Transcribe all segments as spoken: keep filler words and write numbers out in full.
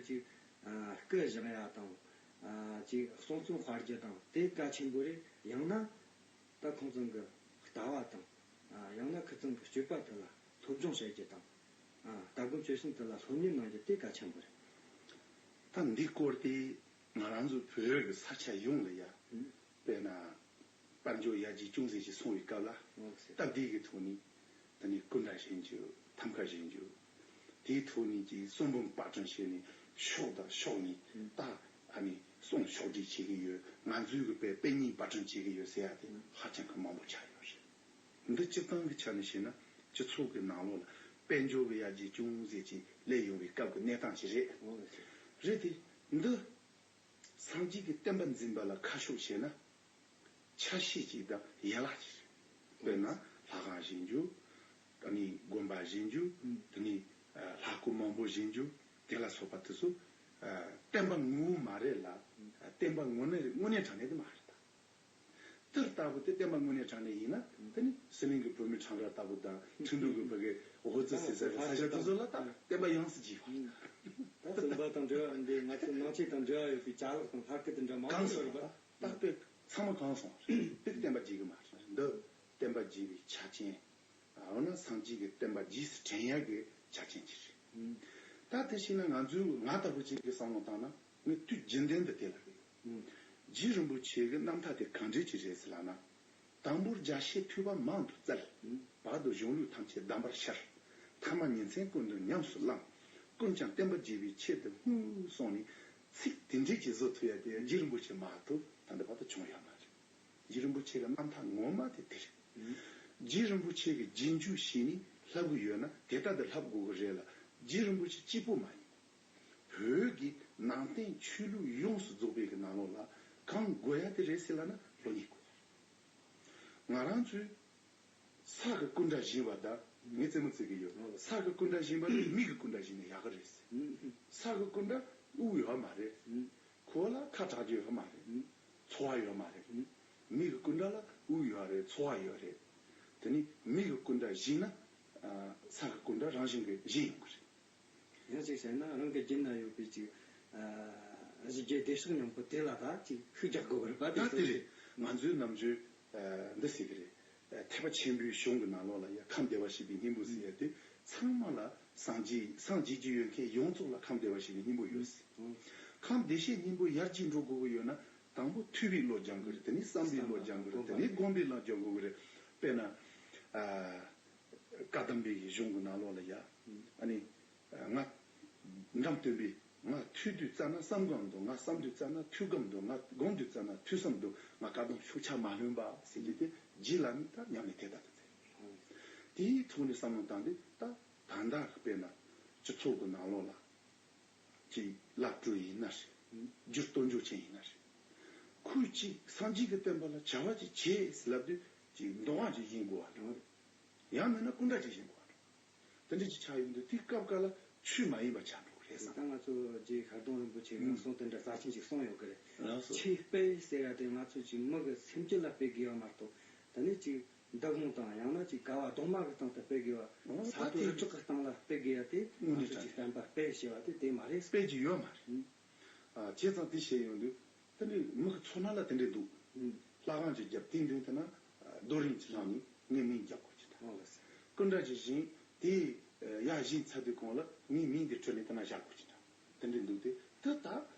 ཅིག་ཨ་སྐུ་བཞེངས་ཡ་དང་། ཨ་ཅིག་གསུང་རྩོམ་དཔར་རྒྱུ་དང་དེ་གལ་ཆེན་པོ་རེད། ཡང་ན་ད་ཁོང་ཚང་གི་ལྟ་བ་དང་། ཨ་ཡང་ན་ཁོ་ཚང་གི་སྤྱོད་པ་དེ་ལ་སློབ་སྦྱོང་བྱེད་རྒྱུ་དང་། ཨ་ལྟ་སྒོམ་སྤྱོད་གསུམ་དེ་ལ་སློབ་གཉེར་གནང་རྒྱུ་དེ་གལ་ཆེན་པོ་རེད། ད་འདི་སྐོར་དེ་ང་རང་ཚོ་བོད་ཀྱི་ས་ཆ་ཡོངས་ལ་ཡ། ཨང་། དཔེར་ན། དཔལ་འབྱོར་ཡར་རྒྱས་ཅུང་ཟད་ཅིག་སོང་བའི་སྐབས་ལ། ཨང་། སྟབས་བདེ་གི་ཐོག་ནས་ད་ནི་སྐུ་འདྲ་བཞེངས་རྒྱུ། ཐམ་ཀ་བཞེངས་རྒྱུ། དེའི་ཐོག་ནས་ཀྱི་གསུང་འབུམ་པར་སྐྲུན་བྱས་ནས་ཕྱོགས་དང་ཕྱོགས་ནས་ད་ཨ་ནི་གསུང་ཕྱོགས་སྒྲིག་བྱེད་ཀྱི་ཡོད། ང་ཚོའི་གི་དཔེ་དཔེ་རྙིང་པར་སྐྲུན་བྱེད་ཀྱི་ཡོད་ཟེར་ཡ་དེ་ཧ་ཅང་གི་མང་པོ་ཆགས་ཡོད་རེད། འདི་སྤྱིར་བཏང་གི་ཆ་ནས་བཤད་ན་སྤྱི་ཚོགས་ཀྱི་ནང་ལོགས་ལ་དཔལ་འབྱོར་གྱི་ཡར་རྒྱས་ཅུང་ཟད་ཅིག་སླེབས་ཡོང་བའི་སྐབས་ཀྱི་གནས་སྟངས་ཅིག་རེད། རེད་དེ། འདི་སངས་རྒྱས་ཀྱི་བསྟན་པ་འཛིན་པ་ལ་ཁ་ཕྱོགས་བྱས་ན། ཆ་ཤས་ཅིག་དང་ཡན་ལག་ཅིག་རེད། དཔེར་ན་ལྷ་ཁང་བཞེངས་རྒྱུ། ད་ནི་དགོན་པ་བཞེངས་རྒྱུ། ད་ནི་ལྷ་སྐུ་མང་པོ་བཞེངས་རྒྱུ། དེ་ལ་སོགས་པ་དེ་ཚོ་བསྟན་པ་ངོ་བོ་མ་རེད་ལ། བསྟན་པ་དངོས་གནས་དངོས་གནས་དྲང་གནས་དེ་མ་རེད་ད། དེ་ལྟ་བུ་དེ་བསྟན་པ་དངོས་གནས་དྲང་གནས་ཡིན་ན་དེ་ནི་ཟི་ལིང་གི་བོད་མི་ཁྲང་ཁྲ་ལྟ་བུ་དང་ཁྲིན་ཏུའུ་གི་བོད་ཀྱི་ཧོ་ཙི་ཟེར་ས་ས་ཆ་དེ་ཚོ་ལ་ད་བསྟན་པ་ཡོངས་སུ་རྫོགས་པ་རེད། ད་བཙུན་པ་དང་འབྲེལ་བ་འདི་ང་ཚོ་ནང་ཆོས་དང་འབྲེལ་བ་ཡོད་པའི་ཅ་ལག་དང་ལྷ་སྐུ་དེ་འདྲ་མང་པོ་གང་ཡོད་རེད་པ། ད་དཔེ་ཚང་མ་གང་སོང་རེད། དེ་བསྟན་པ་རྒྱས་གི་མ་རེད། འདི་བསྟན་པ་རྒྱས་པའི་ཆ་རྐྱེན། འོ་ན་སངས་རྒྱས་ཀྱི་བསྟན་པ་རྗེས་སུ་དྲན་ཡག་གི་ཆ་རྐྱེན་ཅིག་རེད། ད་དེ་བྱས་ན་ང་ཚོའི་ང་ལྟ་བུ་ཅིག་གི་བསམ་བློ་བཏང་ན་ངས་དུས་རྒྱུན་ལྡན་དུ་དེ་ལ་རེད། རྗེ་རིན་པོ་ཆེ་གི་རྣམ་ཐར་དེ་གང་འདྲས་ཅིག་རེད་ཟེར་ལབ་ན། དང་པོར་རྒྱ་ཆེའི་ཐོས་པ་མང་དུ་བཙལ། བར་དུ་གཞུང་ལུགས་ཐམས་ཅད་གདམས་པར་ཤར། ཐ་མ་ཉིན་མཚན་ཀུན་ཏུ་ཉམས་སུ་བླངས། ཀུན་ཀྱང་བསྟན་པ་རྒྱས་པའི་ཆེད་དུ་སྨོན་གསུངས་ནས། ཚིག་དེ་འདྲས་ཀྱི་བཟོ་ཐུབ་ཡ་དེ་རྗེ་རིན་པོ་ཆེ་མ་གཏོགས་ད་ལྟ་བར་དུ་བྱུང་ཡོད་མ་རེད། རྗེ་རིན་པོ་ཆེ་གི་རྣམ་ཐར་ངོ་མ་དེ་དེ་རེད། རྗེ་རིན་པོ་ཆེ་གི་རྗེས་འཇུག་བྱས་ནས་ལྷབ་གི་ཡོད་ན་དེ་ལྟར་དུ་ལྷབ་དགོས་གི་རེད་ལ། རྗེ་རིན་པོ་ཆེ་གཅིག་པོ་མ་ཡིན། བོད་ཀྱི་ནང་བསྟན་ཆོས་ལུགས་ཡོངས་སུ་རྫོགས་པའི་གི་ནང་ལོགས་ལ་གང་དགོས་ཡ་དེ་རེད་ཟེར་ལབ་ན་སློབ་གཉེར་དགོས་ཡ་རེད། ང་རང་ཚོས་ས་གི་སྐུ་འདྲ་བཞེངས་པ་དང་ངས་རྩེད་མོ་རྩེ་གི་ཡོད། ས་གི་སྐུ་འདྲ་བཞེངས་པ་ནི་མི་གི་སྐུ་འདྲ་བཞེངས་ན་ཡག་གི་རེད་ཟེར། ས་གི་སྐུ་འདྲ་དབུགས་ཡོད་མ་རེད། ཁོ་ལ་ཁ་གྲག་རྒྱུ་ཡོད་མ་རེད། ཚོར་བ་ཡོད་མ་རེད། མི་གི་སྐུ་འདྲ་ལ་དབུགས་ཡོད་རེད། ཚོར་བ་ཡོད་རེད། དེ་ནི་མི་གི་སྐུ་འདྲ་བཞེངས་ན་ས་གི་སྐུ་འདྲ་རང་བཞིན་གྱིས་བཞེངས་ཡོང་གི་རེད། ཡང་གཅིག་བཤད་ན་རང་གི་རྒྱུད་ན་ཡོད་པའི་ཅིག་ཨ་གཞི་རྒྱུད་བདེ་གཤེགས་སྙིང་པོ་དེ་ལ་ད་ཅིག་ཤུགས་རྒྱག་དགོས་པ་རེད་པ། ད་དེ་རེད། ང་ཚོའི་ནམ་རྒྱུན་ཨ་འདི་ཟེར་གི་རེད། ཨ་ཐེག་པ་ཆེན་པོའི་གཞུང་གི་ནང་ལོགས་ལ་ཡ་ཁམས་བདེ་བར་གཤེགས་པའི་སྙིང་པོ་ཟེར་ཡ་དེ་ཚང་མ་ལ་སངས་རྒྱས་སངས་རྒྱས་ཀྱི་ཡོད་མཁན་ཡོངས་རྫོགས་ལ་ཁམས་བདེ་བར་གཤེགས་པའི་སྙིང་པོ་ཡོད་ཟེར། ཁམས་བདེ་གཤེགས་སྙིང་པོ་ཡར་རྒྱས་འགྲོ་དགོས་ཀྱི་ཡོད་ན་དང་པོ་ཐོས་པའི་བློ་སྦྱང་དགོས་རེད། དེ་ནས་བསམ་པའི་བློ་སྦྱང་དགོས་རེད། དེ་ནས་སྒོམ་པའི་བློ་སྦྱང་དགོས་ཀྱི་རེད། དཔེར་ན། ཨ། བཀའ་གདམས་པའི་གཞུང་གི་ནང་ལོགས་ལ་ཡ། ཨ་ནི། ང་། འགྲམས་སྟོན་པས་ང་ཐོས་དུས་ཙ་ན་བསམ་སྒོམ་འདུག་ང་བསམ་དུས་ཙ་ན་ཐོས་སྒོམ་འདུག་ང་སྒོམ་དུས་ཙ་ན་ཐོས་བསམ་འདུག་ང་བཀའ་གདམས་ཤུགས་ཆག་མ་ལོན་པ་ཟེར་རྒྱུ་དེ་རྗེ་བླ་མས་ད་ཉམས་ལེན་དེ་ལྟར་དུ་མཛད། དེའི་ཐོག་ནས་བསམ་བློ་བཏང་སྟེ་ད་ད་ལྟ་དཔེར་ན་སྤྱི་ཚོགས་ཀྱི་ནང་ལོགས་ལ། ཅིག་བླ་སྤྲུལ་ཡིན་ན་རེད། རྒྱུ་སྟོབས་འབྱོར་ཅན་ཡིན་ན་རེད། ཁོས་ཅིག་སངས་རྒྱས་ཀྱི་བསྟན་པ་ལ་བྱ་བ་ཅིག་བྱེད་ཟེར་ལབ་དུས་ཅིག་འདོང་བ་ཅིག་བཞེངས་དགོས་པ་འདྲ། ཡང་མིན་ན་སྐུ་འདྲ་ཅིག་བཞེངས་དགོས་པ་འདྲ། དེ་འདྲ་ཅིག་ཆགས་ཡོང་དུས་དེའི་སྐབས་འགའ་ལ་ཆོས་མ་ཡིན་པ་ཆགས་འགྲོ་གི་རེད་བསམ། ད་ང་ཚོ་རྗེ་ཤར་གདོང་རིན་པོ་ཆེ་གིས་གསུང་དེ་འདྲ་རྩ་ཆེན་ཅིག་གསུངས་ཡོད་གི་རེད། ལགས་སོ། ཆོས་སྤེལ་ཟེར་ཡ་དེ་ང་ཚོ་ཅིག་མི་གི་སེམས་རྒྱུད་ལ་སྤེལ་དགོས་པ་མ་གཏོགས་ད་ནི་ཅིག་འདུ་ཁང་དང་ཡང་ན་ཅིག་ཀ་བ་རྡོག་མ་གི་སྟེང་དུ་སྤེལ་དགོས་པ། ཨོ་ས་རྡོ་རི་བྲག་གི་སྟེང་ལ་སྤེལ་དགོས་ཡ་དེ་དངོས་གནས་ང་ཚོ་ཅིག་དྲང་བསྟན་པ་སྤེལ་ཞེས་པ་དེ་དེ་མ་རེད། སྤེལ་གྱི་ཡོད་མ་རེད། ཨ་བྱས་ཙང་དེ་བཤད་ཡོང་དུས་དེ་ནི་མི་གི་ཚོར་སྣང་ལ་དེ་འདྲས་འདུག་ལྷ་ཁང་ཅིག་བརྒྱབ་དེའི་མདུན་དེ་ན་རྡོ་རིང་ཅིག་བསླངས་ནས་ངའི་མིང་རྒྱག་དགོས་ཀྱི་འདྲ། ཨོ་ལགས་སོ། སྐུ་འདྲ་ཅིག་བཞེངས་དེ་ཡར་བཞེངས་ཚར་དུས་གོང་ལ་ངའི་མིང་དེ་བྲིས་ནས་དེ་ན་བཞག་དགོས་ཀྱི་འདྲ། དེ་འདྲའི་འདུག་སྟེ་དེ་ད་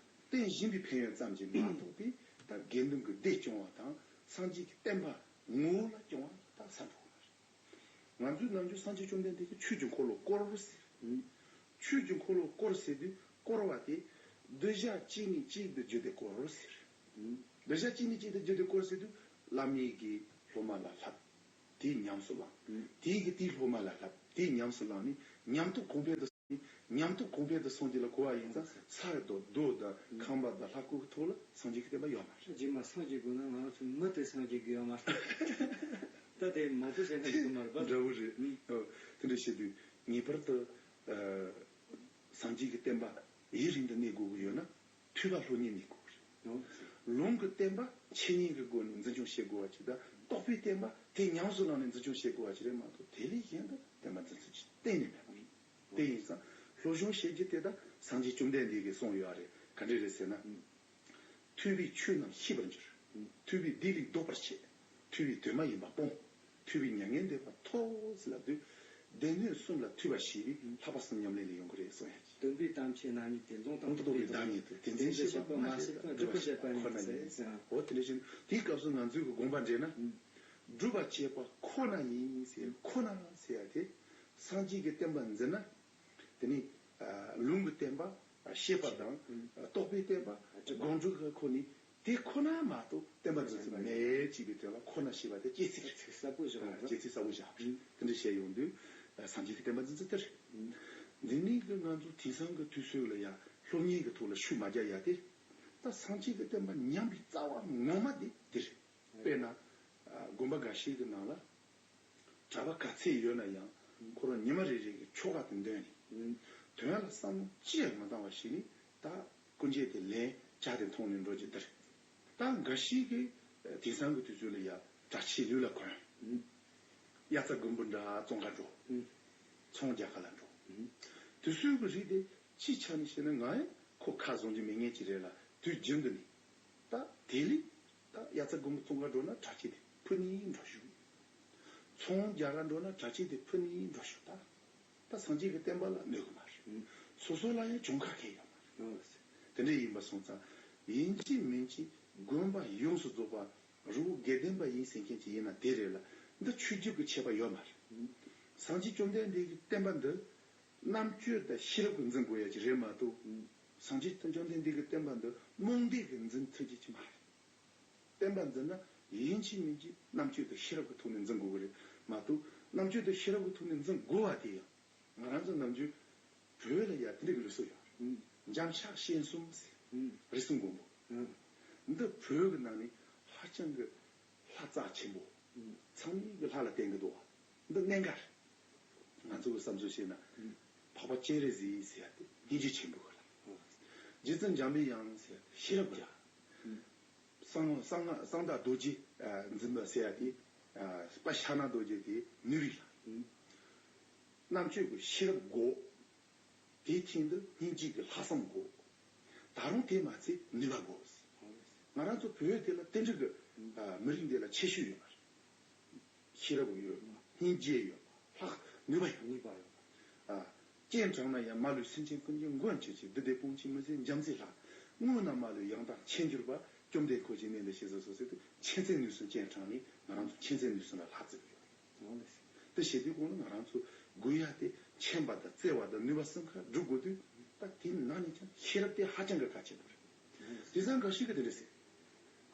བསྟན་བཞིན་པའི་ཕན་ཡོན་ཙམ་གྱིས་མ་གཏོགས་པའི་ད་དགེ་འདུན་གྱི་སྡེ་སྐྱོང་བ་དང་སངས་རྒྱས་ཀྱི་བསྟན་པ་ངོ་བོ་ལ་སྐྱོང་བ་ད་ས་འགྲོ་གི་མ་རེད། ང་ཚོས་ནམ་རྒྱུན་སངས་རྒྱས་བཅོམ་ལྡན་འདས་ཀྱིས་ཆོས་ཀྱི་འཁོར་ལོ་བསྐོར་ཟེར། ཆོས་ཀྱི་འཁོར་ལོ་བསྐོར་ཟེར་དུས་བསྐོར་བ་དེ་གདུལ་བྱ་གཅིག་ནས་གཅིག་ཏུ་བརྒྱུད་དེ་བསྐོར་ཟེར། གདུལ་བྱ་གཅིག་ནས་གཅིག་ཏུ་བརྒྱུད་དེ་བསྐོར་ཟེར་དུས་བླ་མའི་གི་སློབ་མ་ལ་བསླབ། དེས་ཉམས་སུ་བླངས། དེའི་གི་དེའི་སློབ་མ་ལ་བསླབ། དེས་ཉམས་སུ་བླངས་ནས་ཉམས་རྟོགས་གོང་འཕེལ་དུ། ཉམས་རྟོགས་གོང་འཕེལ་དུ་སོང་རྒྱུ་ལ་གོ་བ་ཡིན་ཙང་ས་དང་རྡོ་དང་ཁང་པ་དང་ལྷ་སྐུ་གི་ཐོག་ལ་སངས་རྒྱས་ཀྱི་བསྟན་པ་ཡོད་མ་རེད། རྗེས་མ་སངས་རྒྱས་དགོས་ན་ང་རང་ཚོའི་མི་དེ་སངས་རྒྱས་དགོས་ཡོད་མ་རེད། ད་དེ་མང་པོ་བཤད་ན་འགྲིག་གི་མ་རེད་པ། འདྲ་བོ་རེད། ཨུམ། ཨོ། དེ་འདྲ་བཤད་དུས་ངེས་པར་དུ་ཨ་སངས་རྒྱས་ཀྱི་བསྟན་པ་ཡུན་རིང་དུ་གནས་དགོས་ཀྱི་ཡོད་ན་ཐོས་པ་སློབ་གཉེར་གནས་དགོས་ཀྱི་རེད། ཨོ། ལུང་གི་བསྟན་པ་འཆད་ཉན་གྱི་སྒོ་ནས་འཛིན་སྐྱོང་བྱེད་དགོས་པ་ཅིག་དང་རྟོགས་པའི་བསྟན་པ་དེ་ཉམས་སུ་བླངས་ནས་འཛིན་སྐྱོང་བྱེད་དགོས་པ་ཅིག་རེད་མ་གཏོགས་དེ་ལས་གཞན་དུ་བསྟན་པ་འཛིན་ཚུལ་ཅིག་གཏན་ནས་མེད་པ་རེད། དེ་ཡིན་ཙང་སློབ་སྦྱོང་བྱེད་རྒྱུ་དེ་དག་ སངས་རྒྱས་བཅོམ་ལྡན་འདས་ཀྱིས་གསུངས་ཡོད་རེད། ག་འདྲ་རེད་ཟེར་ན། ཐོས་པས་ཆོས་རྣམས་ཤེས་པར་འགྱུར། ཐོས་པས་བདེ་ལེགས་ལྡོག་པར་བྱེད། ཐོས་པས་དོན་མ་ཡིན་པ་སྤོང་། ཐོས་པས་མྱ་ངན་འདས་པ་ཐོབ་ཟེར་ལབ་དུས། སྡེ་སྣོད་གསུམ་ལ་ཐོས་པ་ཞེས་པས་ལྷག་པ་གསུམ་ཉམས་ལེན་ལ་ཡོང་གི་རེད་གསུངས་ཡ། སྟོན་པའི་གཏམ་ཆོས་རྣམ་གཉིས་ཏེ། ལུང་དང་རྟོགས་པའི་བདག་ཉིད་དོ། དེ་འཛིན་ཤེས་པ་མ་ཤེས་པ་སྒྲུབ་པར་བྱེད་པ་ཡིན་ཟེར། འོ་དེ་འདྲ་བཞིན་དེའི་སྐབས་སུ་ང་ཚོའི་གི་དགོངས་པ་འགྲེལ་ན། སྒྲུབ་པར་བྱེད་པ་ཁོ་ན་ཡིན་ཟེར། ཁོ་ན་ཟེར་ཡ་དེ། སངས་རྒྱས་ཀྱི་བསྟན་པ་འཛིན་ན། དེ་ནི་ལུང་གི་བསྟན་པ་ཤེས་པ་དང་རྟོགས་པའི་བསྟན་པ་སྒོམ་སྒྲུབ་ཀྱི་ཁོ་ནི་དེ་ཁོ་ན་མ་གཏོགས་བསྟན་པ་འཛིན་ཚུལ་མེད་ཅེས་པའི་དོན་ལ་ཁོ་ན་ཞེས་པ་དེ་སྐྱེ་ཚིག་རེད། ཚིག་གསལ་པོ་བཞག་པ། སྐྱེ་ཚིག་གསལ་པོ་བཞག་པ་རེད། དེ་འདྲ་བཤད་ཡོང་དུས་སངས་རྒྱས་ཀྱི་བསྟན་པ་འཛིན་ཚུལ་དེ་རེད། འདི་ནི་གི་ང་ཚོ་དེང་སང་གི་དུས་ཚོད་ལ་ཡང་སློབ་གཉེར་གྱི་ཐོག་ལ་ཤུགས་མ་རྒྱག་ཡ་དེ། ད་སངས་རྒྱས་ཀྱི་བསྟན་པ་ཉམས་པའི་རྩ་བ་ངོ་མ་དེ་དེ་རེད། དཔེར་ན། དགོན་པ་འགའ་ཤས་ཀྱི་ནང་ལ། གྲྭ་པ་ག་ཚད་ཡོད་ན་ཡང་ཁོ་རང་ཉི་མ་རེ་རེ་གི་ཆོ་ག་དེ་འདོན་ནས། དོན་ལ་བསམ་བློ་ཅི་ཡང་མ་བཏང་བ་ཞིག་ནི་ད་སྐུ་འགྱེད་དེ་ལེན་ཇ་དེ་འཐུང་ནས་འགྲོ་རྒྱུ་དེ་རེད། ད་འགའ་ཤས་ཀྱིས་དེང་སང་གི་དུས་ཚོད་ལ་ཡ་གྲྭ་ཆས་ལུས་ལ་གོན། དབྱར་རྩྭ་དགུན་འབུ་འདྲ་བཙོང་ག་འགྲོ། ཚོང་རྒྱག་ག་ལ་འགྲོ། དུས་ཚོད་ཀྱི་རིགས་དེ་སྤྱིའི་ཆ་ནས་བཤད་ན་ང་ཡང་ཁོ་ཁ་བཟུང་རྒྱུ་མེད་མཁན་ཅིག་རེད་ལ། དུས་རྒྱུན་དུ་ནི། ད་དེ་ལས་ད་དབྱར་རྩྭ་དགུན་འབུ་བཙོང་ག་འགྲོ་ན་གྲྭ་ཆས་དེ་ཕུད་ནས་འགྲོ་ཞུ། ཚོང་རྒྱག་ག་འགྲོ་ན་གྲྭ་ཆས་དེ་ཕུད་ནས་འགྲོ་ཞུ་ད། ད་སངས་རྒྱས་ཀྱི་བསྟན་པ་ལ་གནོད་གི་མ་རེད། སོ་སོ་ལ་ཡང་གྱོང་ཁ་ཁེལ་ཡོད་མ་རེད། དེ་འདྲ་ཡིན་པ་སོང་ཙང་ཡིན་གཅིག་མིན་གཅིག་དགོན་པ་ཡོངས་སུ་རྫོགས་པ་རི་བོ་དགེ་ལྡན་པ་ཡིན་ཟེར་མཁན་ཅིག་ཡིན་ན་དེ་རེད་ལ། འདི་ཆོས་བརྒྱུད་ཀྱི་ཁྱད་པར་ཡོད་མ་རེད། སངས་རྒྱས་བཅོམ་ལྡན་འདས་ཀྱི་བསྟན་པ་འདི་རྣམ་དཔྱོད་དང་ཤེས་རབ་ཀྱིས་འཛིན་དགོས་ཡ་ཅིག་རེད་མ་གཏོགས། སངས་རྒྱས་བཅོམ་ལྡན་འདས་ཀྱི་བསྟན་པ་འདི་རྨོངས་དད་ཀྱིས་འཛིན་ཐུབ་རྒྱུ་ཅིག་མ་རེད། བསྟན་པ་འཛིན་ན་ཡིན་གཅིག་མིན་གཅིག་རྣམ་དཔྱོད་དང་ཤེས་རབ་ཀྱི་ཐོག་ནས་འཛིན་དགོས་ཀྱི་རེད་མ་གཏོགས། རྣམ་དཔྱོད་དང་ཤེས་རབ་ཀྱི་ཐོག་ནས་འཛིན་དགོས་པ་དེ་ཡང་ང་རང་ཚོ་ནམ་རྒྱུན་བོད་ལ་ཡ་དེ་འདྲ་གི་ལུགས་སྲོལ་ཡོད་རེད། འཇམ་ཕྱག་སྤྱན་གསུམ་ཟེར། རིགས་གསུམ་མགོན་པོ། འདི་བོད་ཀྱི་ནང་ནས་ཧ་ཅང་གི་ལྷ་རྩ་ཆེན་པོ། ཚང་མས་གི་ལྷ་ལ་བརྟེན་གི་འདུག་བ། འདི་གནད་འགག་རེད། ང་ཚོ་གི་བསམ་ཚུལ་བཤད་ན། འཕགས་པ་སྤྱན་རས་གཟིགས་ཟེར་ཡ་དེ་སྙིང་རྗེ་ཆེན་པོ་གི་ལྷ། རྗེ་བཙུན་འཇམ་པའི་དབྱངས་ཟེར་ཡ་དེ་ཤེས་རབ་ཀྱི་ལྷ། གསང་གསང་གསང་བདག་རྡོ་རྗེ་འཛིན་པ་ཟེར་ཡ་དེ། དཔལ་ཕྱག་ན་རྡོ་རྗེ་དེ་ནུས་པའི་ལྷ། རྣམ་དཔྱོད་ཀྱི་ཤེས་རབ་དགོས། དེའི་སྟེང་དུ་སྙིང་རྗེ་གི་ལྷག་བསམ་དགོས། ད་རུང་དེ་མ་ཚད་ནུས་པ་དགོས། ང་རང་ཚོ་བོད་དེ་ལ་དེ་འདྲ་གི་མི་རིགས་འདི་ལ་ཁྱད་ཆོས་ཡོད་པ་རེད། ཤེས་རབ་ཡོད། སྙིང་རྗེ་ཡོད། ལྷག་ནུས་པ་ཡོད། ནུས་པ་ཡོད། ཨ། སྤྱན་དྲངས་ན་ཡང་མ་ལུས་སེམས་ཅན་ཀུན་གྱི་མགོན་གྱུར་ཅིག་བདུད་སྡེ་དཔུང་འཇོམས་མི་བཟད་འཇམ་རྩུབ་ལྷ། བསྔོས་ན་མ་ལུས་ཡང་དག་མཁྱེན་གྱུར་པ། བཅོམ་ལྡན་འཁོར་བཅས་གནས་འདིར་གཤེགས་སུ་གསོལ་ཟེར་དུས་མཁྱེན་བརྩེ་ནུས་གསུམ་སྤྱན་དྲངས་ནས་ང་རང་ཚོ་མཁྱེན་བརྩེ་ནུས་གསུམ་ལ་ལྷག་བརྩི་གི་ཡོད་རེད། དེ་བྱེད་དུས་གོང་ལ་ང་རང་ཚོ་དགོས་ཡ་དེ་མཁྱེན་པ་དང་བརྩེ་བ་དང་ནུས་པ་གསུམ་ཀ་སྒྲུབ་དགོས་དུས་ད་དེ་ནང་ནས་ཀྱང་ཤེས་རབ་དེ་ཧ་ཅང་གི་གལ་ཆེན་པོ་རེད། དེང་སང་འགའ་ཞིག་གིས་དེ་འདྲ་ཟེར།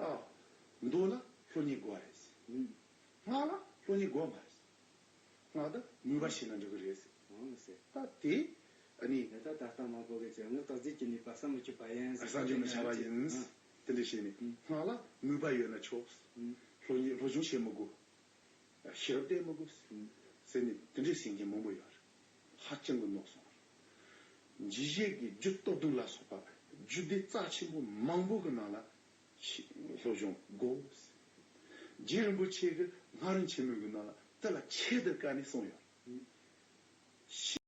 ཨ། མདོ་ལ་སློབ་གཉེར་དགོས་རེད་ཟེར། སྔགས་ལ་སློབ་གཉེར་དགོས་མ་རེད། སྔགས་དེ་ནུས་པ་ཤེས་ན་འགྲིག་གི་རེད་ཟེར། འོང་ཟེར། ད་དེ་ཨ་ནི། ད་ད་ལྟ་མང་པོ་གི་ཚེ་སྔགས་བདག་འཛིན་གྱི་ནུས་པ་བསམ་མི་ཁྱབ་པ་ཡིན་ཟེར། བསམ་གྱིས་མི་ཁྱབ་པ་ཡིན། ཨ། དེ་འདྲ་བྱས་ནས་སྔགས་ལ་ནུས་པ་ཡོད་ན་ཆོག་སློབ་གཉེར་སློབ་སྦྱོང་བྱེད་མི་དགོས། ཤེས་རབ་བསྟེན་མི་དགོས་ཟེར་ནས་དེ་འདྲའི་ཟེར་མཁན་མང་པོ་ཡོད་རེད། ཧ་ཅང་གི་ནོར་སོང་རེད། འཇིགས་བྱེད་ཀྱི་རྒྱུད་སྟོབས་ལྡན་ལ་སོགས་པ་རྒྱུད་སྡེ་རྩ་ཆེན་པོ་མང་པོ་གི་ནང་ལ་ཤེས་སློབ་སྦྱོང་དགོས། རྗེ་རིན་པོ་ཆེ་གི་སྔགས་རིམ་ཆེན་མོའི་གི་ནང་ལ་དེ་ལ་ཆེད་དུ་བཀར་ནས་གསུངས་ཡོད།